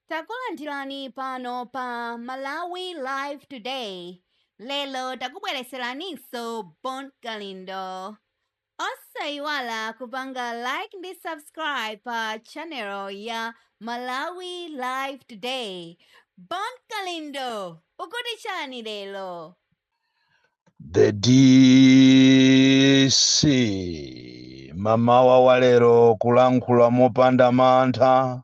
Takulandirani pano pa Malawi Live Today. Lero takubwereseraninso Bon Kalindo. Osayiwala kupanga like ndi subscribe pa channel ya Malawi Live Today. Bon Kalindo, ukuti chani lero? The DC mamawa wa lero kulankhula mopanda mantha,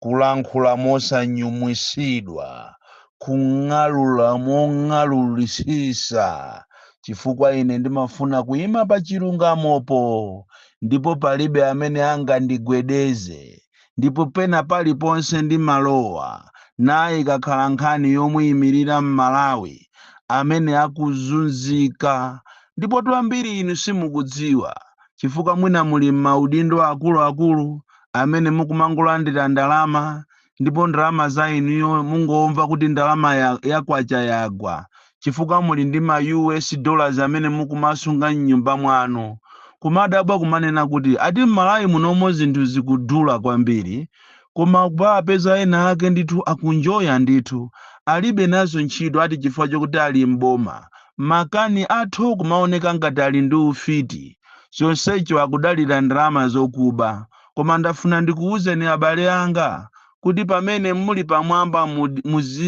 kulankhula mosanyumwisidwa, kung'alula mong'alulisisa, chifukwa ine ndimafuna kuyima pa chilungamopo, ndipo palibe amene angandigwedeze, ndipo pena paliponse ndimalowa naye ikakhala nkhani yomuyimirira Mmalawi amene akuzunzika. Ndipo ambiri inu simukudziwa, chifukwa mwina muli m'maudindo akuluakulu amene mukumangolandira ndalama, ndipo ndalama za inuyo mungomva kuti ndalama ya kwacha yagwa, chifukwa muli ndi ma US dollars amene mukumasunga mnyumba mwanu, kumadabwa kumanena kuti ati m'Malawi munomo zinthu zikudula kwambiri, koma kupapeza ena ake ndithu akunjoya ndithu, alibe nazo ntchito, ati chifukwa chokuti ali mboma. Makani athu kumaoneka ngati ali ndi ufiti, chonsecho akudalira ndalama zokuba. Koma ndafuna ndikuwuzeni abale anga kuti pamene muli pamwamba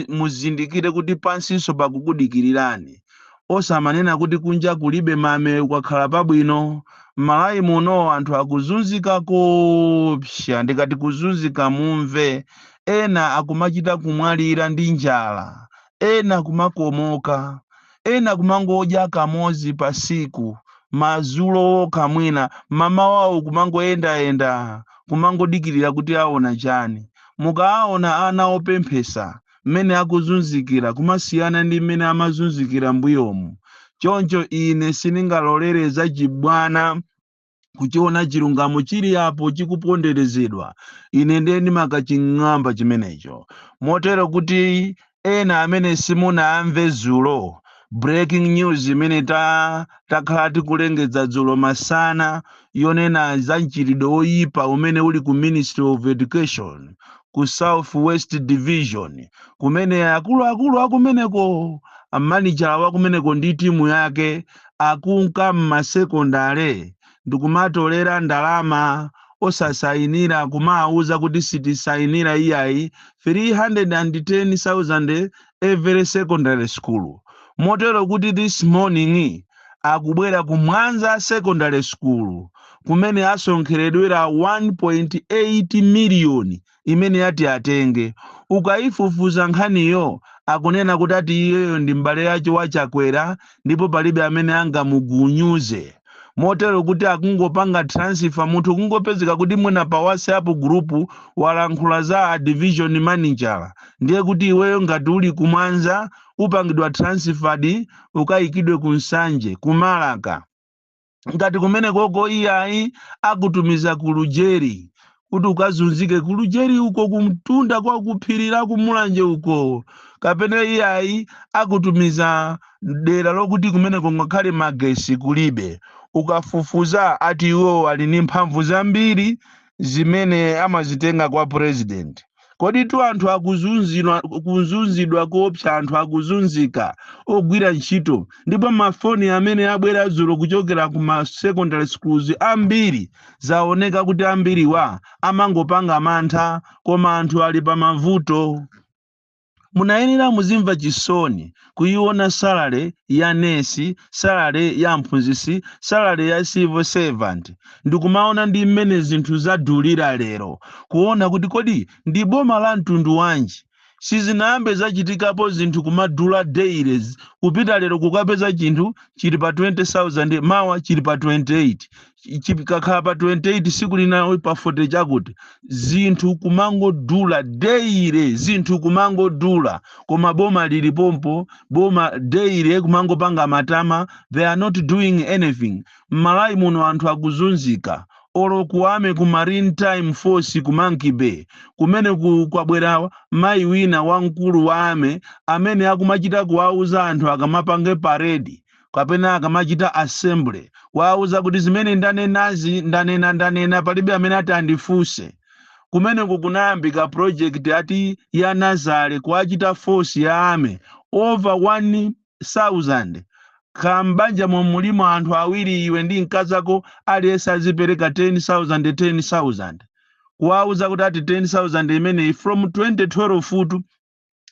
muzindikire kuti pansinso pakukudikirirani. Osamanena kuti kunja kulibe mame, ukakhala pabwino. M'Malawi muno anthu akuzunzika kopsa. Ndikati kuzunzika mumve, ena akumachita kumwalira ndi njala, ena kumakomoka, ena kumangodya kamodzi pa siku, madzulo okha, mwina mamawawo kumangoyendayenda, kumangodikirira kuti aona chani. Mukaona ana opemphesa mmene akuzunzikira, kumasiyana ndi mmene amazunzikira mbuyomu. Choncho ine sindingalolere zachibwana, kuchiona chilungamo chili apo chikuponderezedwa, ine ndiye ndimakaching'amba chimenecho. Motero kuti ena amene simunamve dzulo breaking news imene takhala tikulengeza dzulo masana, yonena za mchitidwe woyipa umene uli ku Ministry of Education ku South West Division, kumene akuluakulu akumeneko, amanijala wakumeneko ndi timu yake akunka mmasekondale ndikumatolera ndalama osasayinira, kumawuza kuti sitisayinira iyayi, 310,000 every secondary school. Motero kuti this morning akubwera ku Mwanza Secondary School kumene asonkheredwera 1.8 miliyoni imene yati atenge. Ukayifufuza nkhaniyo, akunena kuti ati iyeyo ndi mbale yace waChakwera, ndipo palibe amene angamugunyuze. Motero kuti akungopanga transfer munthu, kungopezeka kuti mwina pa WhatsApp group walankhula za a division manager, ndiye kuti iweyo ngati uli kuMwanza upangidwa transferred, ukayikidwe ku Nsanje, kuMalaka. Ngati kumene koko iyayi, akutumiza ku Lujeri kuti ukazunzike ku Lujeri uko, kumtunda kwa kuphirira kuMulanje uko, kapena iyayi, akutumiza dera lokuti kumeneko ngakhale magesi kulibe. Ukafufuza, ati iwo ali ndi mphamvu zambiri zimene amazitenga kwa president. Kodi tu anthu akuzunzidwa, kuzunzidwa koopsa, anthu akuzunzika ogwira ntchito. Ndipo mafoni amene abwera dzulo kuchokera ku ma secondary schools ambiri, zaoneka kuti ambiriwa amangopanga mantha, koma anthu ali pa mavuto. Munayenera muzimva chisoni kuiona salary ya nesi, salary ya mphunzitsi, salary ya civil servant, ndikumaona ndi mmene zinthu zadulira lero, kuona kuti kodi ndi boma la mtundu wanji? Sizinayambe zachitikapo zinthu kumadula daily, kupita lero kukapeza chinthu chili pa 20,000, mawa chili pa 28, chikakhala pa 28, siku lina pa 40 chakuti. Zinthu kumangodula daily, zinthu kumangodula, koma boma lili pompo, boma daily kumangopanga matama. They are not doing anything. M'Malawi muno anthu akuzunzika. Olo ku army, ku Maritime Force ku Monkey Bay kumene kwabwera mayi wina wamkulu wa army amene akumachita kuwauza anthu akamapange parade kapena akamachita assembly, kuwauza kuti zimene ndanenazi, ndanena, ndanena, palibe amene ati andifunse. Kumeneko kunayambika project ati ya nursery, kuachita force ya army over 1000. Kambanja momulimo anthu awiri, iwe ndi mkazako, aliyense azipereka 10,000 10,000, kuwauza kuti ati 10,000 imeneyi from 2012 futu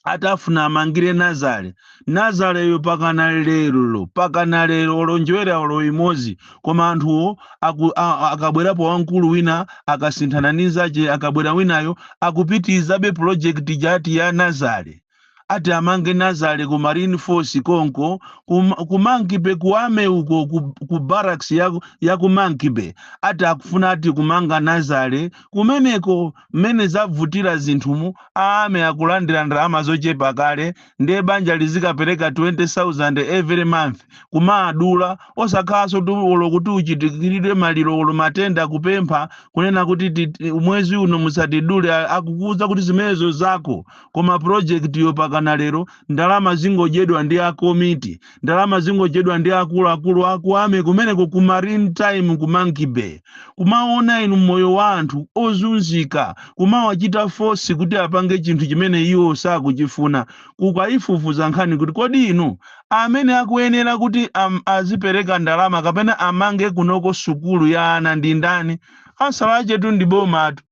atafuna amangire nursery. Nurseryyo pakana lero, pakana lero, olonjewera olo imodzi. Koma anthuwo akabwerapo wamkulu wina, akasinthana ndi nzache, akabwera winayo, akupitirizabe project jati ya nursery. Ati amange nursery ku Marine Force konko, ku Monkey Bay, ku army uko, ku barracks ya ku Monkey Bay. Ati akufuna ati kumanga nursery kumeneko. Mmene zavutira zinthumu, army akulandira ndalama zochepa kale, ndiye banja lizikapereka 20,000 every month, kumaadula, osakhalanso olo kuti uchitikiridwe maliro olo matenda, kupempha kunena kuti mwezi uno musatidule, akukuwuza kuti zimenezo zako. Koma project yo pakana lero ndalama zingodyedwa ndi akomiti, ndalama zingodyedwa ndi akuluakulu aku army kumeneko ku Marine Time ku Monkey Bay. Kumaona inu moyo wa anthu ozunzika, kumawachita force kuti apange chinthu chimene iwo sakuchifuna. Kukayifufuza nkhani kuti kodi inu amene akuyenera kuti azipereka ndalama kapena amange kunoko sukulu ya ana ndi ndani? Asalachetu ndi bomatu.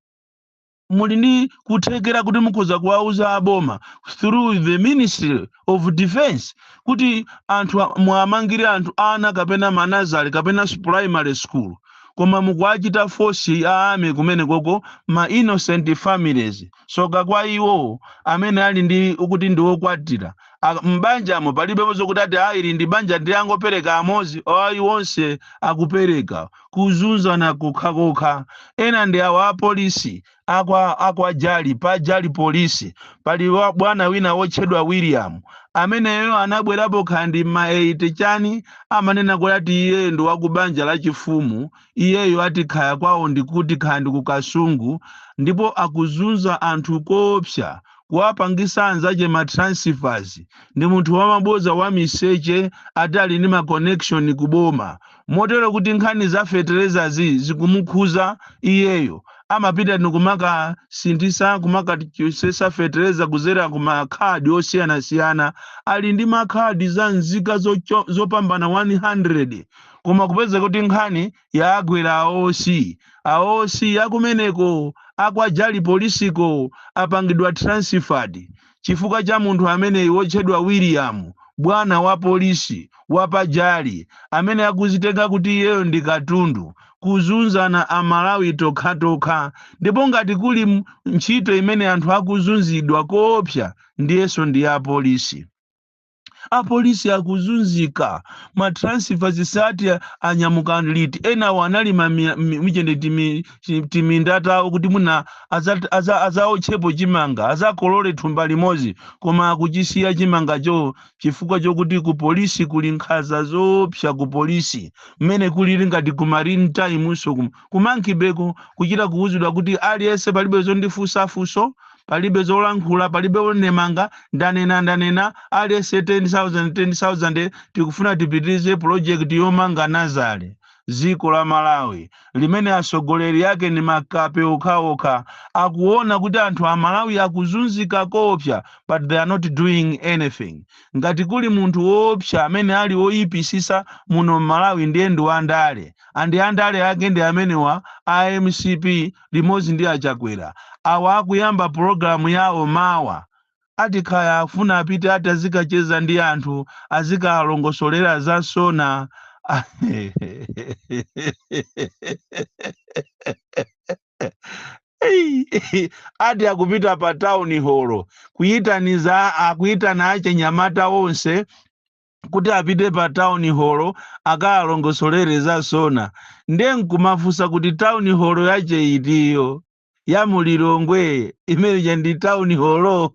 Muli ndi kuthekera kuti mukhoza kuwauza aboma through the Ministry of Defense kuti anthu muamangire anthu ana kapena manursery kapena primary school, koma mukuachita force a army kumene koko ma innocent families. Soka kwa iwo amene ali ndi kuti ndi okwatira. M'banjamo palibepo zokuti ati ayi, ili ndi banja ndi angopereka amodzi, ayi, onse akupereka, kuzunzana kokhakokha. Ena ndi awa apolisi akwa Jali, pa Jali polisi pali bwana wina wotchedwa William, ameneyo anabwerapo khandi ma 80 chani. Amanena kuti ati iyeyo ndi wakubanja la chifumu, iyeyo ati khaya kwawo ndikuti khaya ndi kuKasungu, ndipo akuzunza anthu koopsa, kuwapangisa anzache ma transfers. Ndi munthu wamaboza, wa miseche, ati ali ndi ma connection kuboma, motero kuti nkhani za feterezazi zikumukhuza iyeyo. Amapita ndikumakasinthisa, kumakachosesa fetereza kuzera ku makhadi osiyanasiyana. Ali ndi makhadi za nzika zopambana 100. Koma kupeza kuti nkhani yagwera aOC, aOC akumeneko akwaJali polisiko apangidwa transferred chifukwa cha munthu ameneyi wotchedwa William, bwana wa polisi wapaJali, amene akuzitenga kuti iyeyo ndi katundu. Kuzunzana Amalawi tokhatokha. Ndipo ngati kuli ntchito imene anthu akuzunzidwa koopsa, ndiyenso ndi apolisi. Apolisi akuzunzika, ma transfer zisati anyamuka liti. Enawo analima michende timinda tawo kuti muna azaotchepo chimanga, azakolole thumba limodzi, koma akuchisiya chimangacho chifukwa chokuti ku polisi kuli nkhanza zoopsa. Ku polisi mmene kulili ngati ku Marine Time so ku Monkey Bayko, kuchita kuwuzidwa kuti aliyense, palibe zondifunsafunso, palibe zolankhula, palibe onemanga, ndanena ndanena, aliyense 10,000 10,000, tikufuna tipitirize project yomanga nursery. Dziko la Malawi limene atsogoleri ake ni makape okhaokha, akuona kuti anthu a Malawi akuzunzika koopsa, but they are not doing anything. Ngati kuli munthu woopsa amene ali woyipisisa muno Malawi, ndiye ndi wandale, andi andale ake ndi amenewa a MCP limodzi ndi aChakwera. Awa akuyamba pologalamu yawo mawa, ati khaya afuna apite, ati azikacheza ndi anthu, azikalongosolera za SONA. Ati akupita pa town hall kuyitaniza, akuyitana achinyamata onse kuti apite pa town hall akalongosolere za SONA. Ndiye nkumafunsa kuti town hall yache itiyo? Ya muLilongwe imeneja ndi town hall?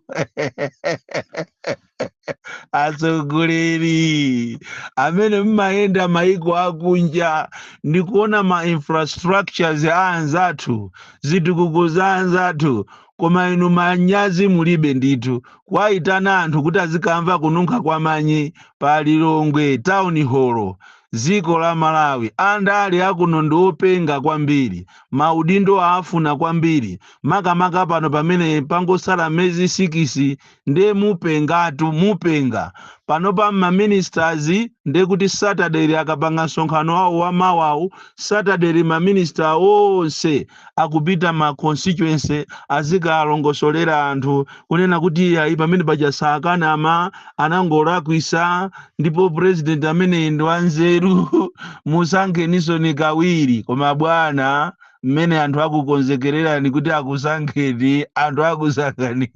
Atsogoleri amene mmayenda maiko akunja ndikuona ma infrastructures a anzathu, zitukuko za anzathu, koma inu manyazi mulibe ndithu, kuwayitana anthu kuti azikamva kununkha kwa manyi pa Lilongwe town hall. Dziko la Malawi, andale akuno ndi openga kwambiri, maudindo aafuna kwambiri, makamaka pano pamene pangosala miyezi 6. Ndiye mupengatu, mupenga panopa. Maministers, ndiye kuti Saturday akapanga msonkhano wawo wa mawawu, Saturday maminister onse akupita ma constituency, azikalongosolera anthu kunena kuti ayi, pamene paja sakanama, anangolakwisa, ndipo president amene ndi wanzeru, musankheninso ni kawiri. Koma bwana, mmene anthu akukonzekererani kuti akusankheni, anthu akusankhani,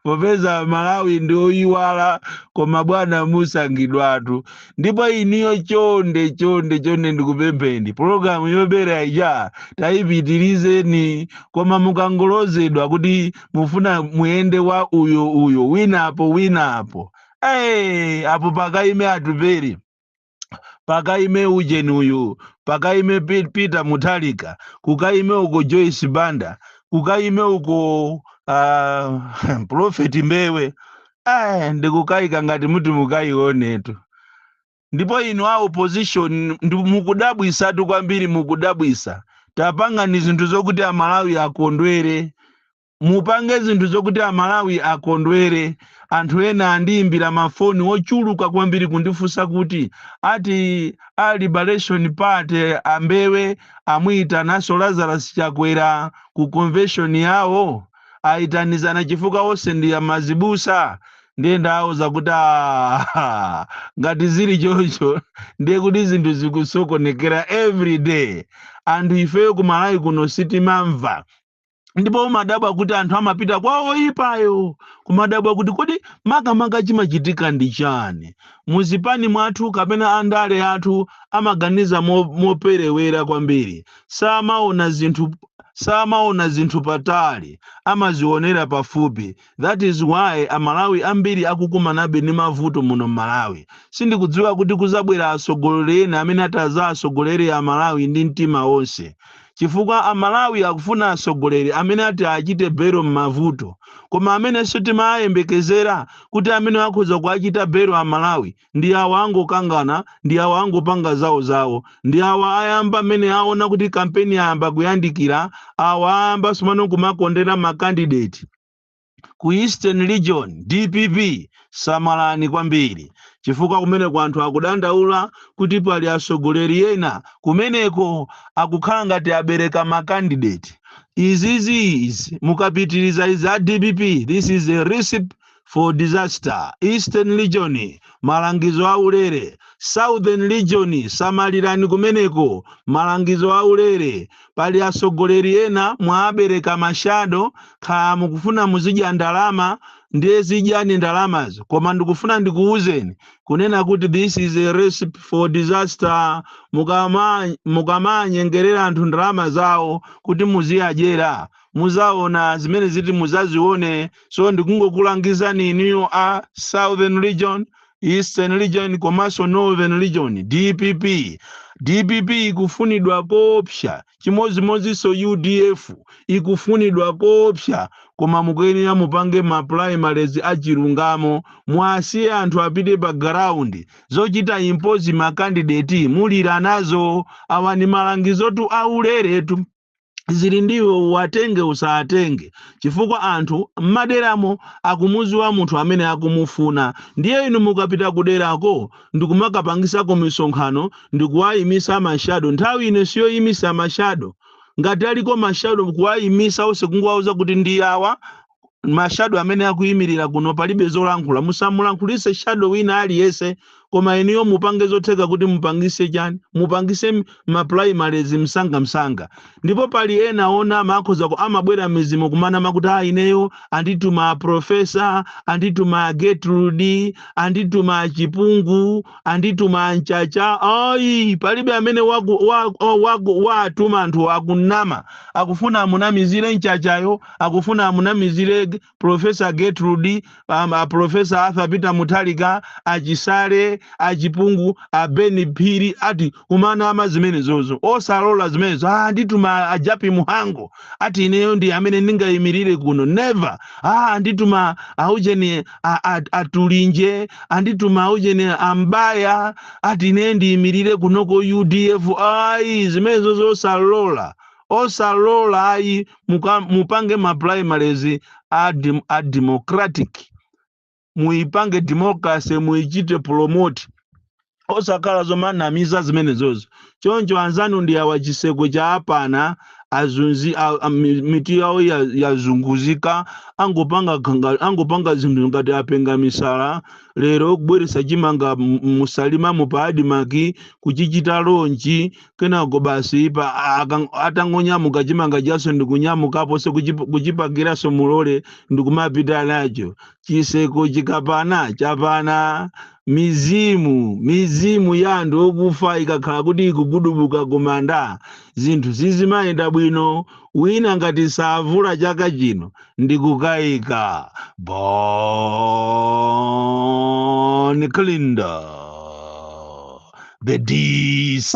popeza Malawi ndi oyiwala. Koma bwana, musankhidwatu. Ndipo iniyo, chonde chonde chonde, ndikupempheni, pologalamu yobera ija tayipitirizeni. Koma mukangolozedwa kuti mufuna muyende wa uyo uyo, winapo winapo, hey, apo pakaime Atupere, pakaime ujeni uyu, pakaime Peter Mutharika, kukaime uko Joyce Banda, kukaime uko Prophet Mbewe, ndikukayika ngati muti mukayionetu. Ndipo inu a opposition, mukudabwisatu kwambiri, mukudabwisa. Tapangani zinthu zokuti Amalawi akondwere, mupange zinthu zokuti Amalawi akondwere. Anthu ena andiyimbira mafoni ochuluka kwambiri kundifunsa kuti ati a Liberation Party ambewe amuyitananso Lazarus Chakwera ku convention yawo, ayitanizana chifukwa onse ndi amazibusa. Ndiye ndawuza kuti, "Ah, ngati zili choncho, ndiye kuti zinthu zikusokonekera every day." Anthu ifeyo ku Malawi kuno sitimamva, ndipo umadabwa kuti anthu amapita kwa oyipayo, kumadabwa kuti kodi makamaka chimachitika ndi chani muzipani mwathu kapena andale athu amaganiza moperewera kwambiri, samaona zinthu patali, amazionera pafupi. That is why Amalawi ambiri akukumanabe ndi mavuto muno Mmalawi. Sindikudziwa kuti kuzabwera atsogoleri ena amene ataza atsogoleri Amalawi ndi mtima wonse, chifukwa Amalawi akufuna atsogoleri amene ati achite belo m'mavuto. Koma amene sitimayembekezera kuti amene akhoza kuachita belo Amalawi ndi awa angokangana, ndi awa angopanga zawo zawo, ndi awa ayamba amene aona kuti kampeni ayamba kuyandikira, awa ayamba sumano kumakondera macandidate. Ku Eastern Region, DPP, samalani kwambiri, chifukwa kumeneko anthu akudandaula kuti pali atsogoleri ena kumeneko akukhala ngati abereka macandidate. Izizi izi mukapitiriza izi a DPP, this is a recipe for disaster. Eastern Region, malangizo aulere. Southern Region, samalirani kumeneko, malangizo aulere. Pali atsogoleri ena mwabereka mashadow, kha mukufuna muzidya ndalama, ndiye zidyani ndalamazo. Koma ndikufuna ndikuwuzeni kunena kuti this is a recipe for disaster. Mukamanyengerera anthu ndalama zawo kuti muziyadyera, muzaona zimene ziti muzazione. So ndikungokulangizani iniyo a Southern Region, Eastern Region komanso Northern Region, DPP. DPP ikufunidwa kopsa, chimodzimodzinso UDF ikufunidwa kopsa. Koma mukuyenera mupange ma primaries achilungamo, mwasiye anthu apite pa ground. Zochita impose macandidate mulira nazo. Awa ni malangizotu auleretu, zili ndiwe uwatenge usatenge, chifukwa anthu m'maderamo akumuziwa munthu amene akumufuna. Ndiye inu mukapita kuderako ndikumakapangisako misonkhano ndikuwayimisa mashadow, nthawi ine siyoyimisa mashadow. Ngati aliko mashadow, kuwayimisa onse, kungowauza kuti ndi awa mashadow amene akuyimirira kuno, palibe zolankhula, musamulankhulise shadow wina aliyense. Koma iniyo mupange zotheka kuti mupangise chani, mupangise ma primaries msangamsanga. Ndipo pali ena ona amakhoza amabwera mizimu kumanama kuti a ineyo andituma professor, andituma Gertrude, andituma Chipungu, andituma Nchacha. Ayi, palibe amene watuma. Anthu akunama, akufuna amunamizire Nchachayo, akufuna amunamizire Professor Gertrude, professor Arthur Peter Mutharika, achisale. Achipungu, abeni Phiri ati kumanama zimenezozo. Osalola zimenezo. Ah, ndituma ajapi Muhango, ati ineyo ndi amene ndingayimirire kuno. Never. Ah, andituma aujeni atulinje, andituma aujeni ambaya, ati ine ndiyimirire kunoko UDF. Ayi, zimenezozo osalola, osalola ayi. Mupange ma primaries a democratic, muipange democracy, muichite promote, osakhala zomanamiza zimenezozo. Choncho anzanu ndi awa, chiseko cha apana azunzi mitu yawo yazunguzika, angopanga zinthu ngati apenga misala. Lero kubweresa chimanga musalima pa ADMARC, kuchichita launch, kenako basi pa atangonyamuka chimanga chaso ndikunyamukaponso kuchipakiranso mulole ndikumapita nacho. Chiseko chikapana chapana. Mizimu ya anthu okufa ikakhala kuti ikugudubuka kumanda, zinthu sizimayenda bwino. Wina ngati savula chaka chino ndikukayika. Bon Kalindo, the DC,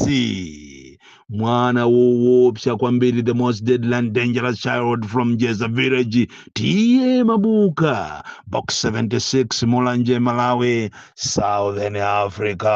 mwana woopsa kwambiri, the most deadly and dangerous child from Jeza village, T/A Mabuka, Box 76, Mulanje, Malawi, Southern Africa.